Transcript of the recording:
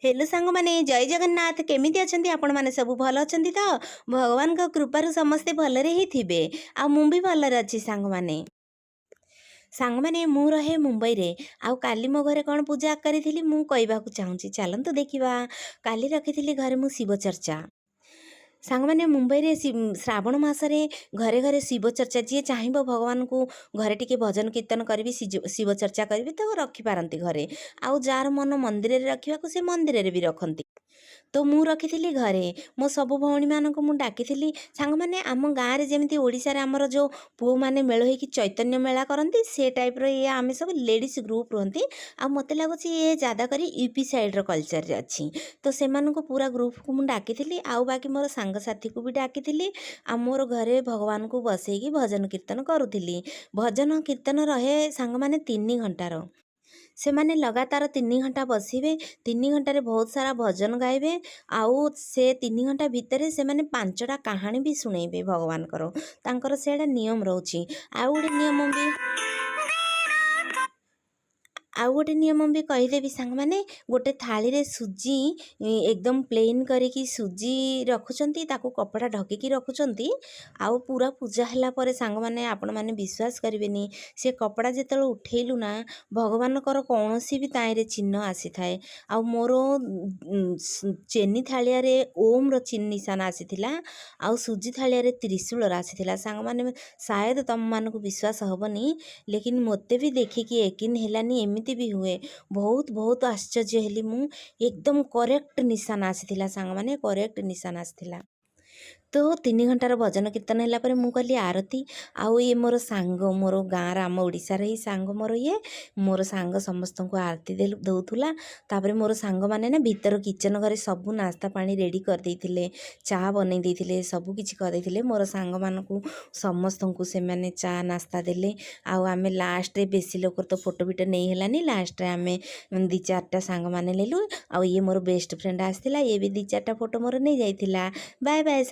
Hello ସାଙ୍ଗମାନେ, ଜୟ ଜଗନ୍ନାଥ। କେମିତି ଅଛନ୍ତି ଆପଣମାନେ? ସବୁ ଭଲ ଅଛନ୍ତି ତ? ଭଗବାନଙ୍କ କୃପାରୁ ସମସ୍ତେ ଭଲରେ ହିଁ ଥିବେ ଆଉ ମୁଁ ବି ଭଲରେ ଅଛି। ସାଙ୍ଗମାନେ, ସାଙ୍ଗମାନେ, ମୁଁ ରହେ ମୁମ୍ବାଇରେ। ଆଉ କାଲି ମୋ ଘରେ କ'ଣ ପୂଜା କରିଥିଲି, ମୁଁ କହିବାକୁ ଚାହୁଁଛି। ଚାଲନ୍ତୁ ଦେଖିବା। କାଲି ରଖିଥିଲି ଘରେ ମୁଁ ଶିବ ଚର୍ଚ୍ଚା। ସାଙ୍ଗମାନେ, ମୁମ୍ବାଇରେ ଶ୍ରାବଣ ମାସରେ ଘରେ ଘରେ ଶିବ ଚର୍ଚ୍ଚା, ଯିଏ ଚାହିଁବ ଭଗବାନଙ୍କୁ ଘରେ ଟିକେ ଭଜନ କୀର୍ତ୍ତନ କରିବି, ଶିବ ଚର୍ଚ୍ଚା କରିବି, ତ ରଖିପାରନ୍ତି ଘରେ। ଆଉ ଯାହାର ମନ ମନ୍ଦିରରେ ରଖିବାକୁ, ସେ ମନ୍ଦିରରେ ବି ରଖନ୍ତି। ତ ମୁଁ ରଖିଥିଲି ଘରେ। ମୋ ସବୁ ଭଉଣୀମାନଙ୍କୁ ମୁଁ ଡାକିଥିଲି। ସାଙ୍ଗମାନେ, ଆମ ଗାଁରେ ଯେମିତି ଓଡ଼ିଶାରେ ଆମର ଯେଉଁ ପୁଅମାନେ ମେଳ ହେଇକି ଚୈତନ୍ୟ ମେଳା କରନ୍ତି, ସେ ଟାଇପ୍ର ଇଏ ଆମେ ସବୁ ଲେଡ଼ିଜ୍ ଗ୍ରୁପ୍ ରୁହନ୍ତି। ଆଉ ମୋତେ ଲାଗୁଛି ଇଏ ଜାଦା କରି ୟୁପି ସାଇଡ଼୍ର କଲଚର୍ରେ ଅଛି। ତ ସେମାନଙ୍କୁ ପୁରା ଗ୍ରୁପ୍କୁ ମୁଁ ଡାକିଥିଲି ଆଉ ବାକି ମୋର ସାଙ୍ଗସାଥିକୁ ବି ଡାକିଥିଲି। ଆଉ ମୋର ଘରେ ଭଗବାନଙ୍କୁ ବସେଇକି ଭଜନ କୀର୍ତ୍ତନ କରୁଥିଲି। ଭଜନ କୀର୍ତ୍ତନ ରହେ ସାଙ୍ଗମାନେ 3 ଘଣ୍ଟାର। ସେମାନେ ଲଗାତାର 3 ଘଣ୍ଟା ବସିବେ। 3 ଘଣ୍ଟାରେ ବହୁତ ସାରା ଭଜନ ଗାଇବେ। ଆଉ ସେ 3 ଘଣ୍ଟା ଭିତରେ ସେମାନେ ପାଞ୍ଚଟା କାହାଣୀ ବି ଶୁଣେଇବେ ଭଗବାନଙ୍କର। ତାଙ୍କର ସେଇଟା ନିୟମ ରହୁଛି। ଆଉ ଗୋଟେ ନିୟମ ବି କହିଦେବି ସାଙ୍ଗମାନେ। ଗୋଟେ ଥାଳିରେ ସୁଜି, ଏକଦମ ପ୍ଲେନ୍ କରିକି ସୁଜି ରଖୁଛନ୍ତି, ତାକୁ କପଡ଼ା ଢକିକି ରଖୁଛନ୍ତି। ଆଉ ପୁରା ପୂଜା ହେଲା ପରେ ସାଙ୍ଗମାନେ, ଆପଣମାନେ ବିଶ୍ୱାସ କରିବେନି, ସେ କପଡ଼ା ଯେତେବେଳେ ଉଠେଇଲୁ ନା, ଭଗବାନଙ୍କର କୌଣସି ବି ତାଇଁରେ ଚିହ୍ନ ଆସିଥାଏ। ଆଉ ମୋର ଚେନି ଥାଳିଆରେ ଓମ୍ର ନିଶାନ ଆସିଥିଲା ଆଉ ସୁଜି ଥାଳିଆରେ ତ୍ରିଶୂଳର ଆସିଥିଲା। ସାଙ୍ଗମାନେ, ସାୟଦ ତୁମମାନଙ୍କୁ ବିଶ୍ୱାସ ହେବନି, ଲେକିନ୍ ମୋତେ ବି ଦେଖିକି ୟକିନ୍ ହେଲାନି ଏମିତି ବି ହୁଏ। ବହୁତ ବହୁତ ଆଶ୍ଚର୍ଯ୍ୟ ହେଲି ମୁଁ। ଏକଦମ କରେକ୍ଟ ନିଶାନ ଆସିଥିଲା ସାଙ୍ଗମାନେ, କରେକ୍ଟ ନିଶାନ ଆସିଥିଲା। ତ 3 ଘଣ୍ଟାର ଭଜନ କୀର୍ତ୍ତନ ହେଲା ପରେ ମୁଁ କଲି ଆରତି। ଆଉ ଇଏ ମୋର ସାଙ୍ଗ, ମୋର ଗାଁର, ଆମ ଓଡ଼ିଶାର ହିଁ ସାଙ୍ଗ ମୋର ଇଏ। ମୋର ସାଙ୍ଗ ସମସ୍ତଙ୍କୁ ଆରତି ଦେଉଥିଲା। ତାପରେ ମୋର ସାଙ୍ଗମାନେ ନା ଭିତର କିଚେନ୍ ଘରେ ସବୁ ନାସ୍ତା ପାଣି ରେଡ଼ି କରିଦେଇଥିଲେ, ଚା ବନେଇ ଦେଇଥିଲେ, ସବୁ କିଛି କରିଦେଇଥିଲେ। ମୋର ସାଙ୍ଗମାନଙ୍କୁ ସମସ୍ତଙ୍କୁ ସେମାନେ ଚା ନାସ୍ତା ଦେଲେ। ଆଉ ଆମେ ଲାଷ୍ଟରେ, ବେଶୀ ଲୋକ ତ ଫଟୋ ଫିଟୋ ନେଇ ହେଲାନି, ଲାଷ୍ଟରେ ଆମେ ଦୁଇ ଚାରିଟା ସାଙ୍ଗମାନେ ନେଲୁ। ଆଉ ଇଏ ମୋର ବେଷ୍ଟ ଫ୍ରେଣ୍ଡ ଆସିଥିଲା, ଇଏ ବି ଦୁଇ ଚାରିଟା ଫଟୋ ମୋର ନେଇଯାଇଥିଲା। Bye bye.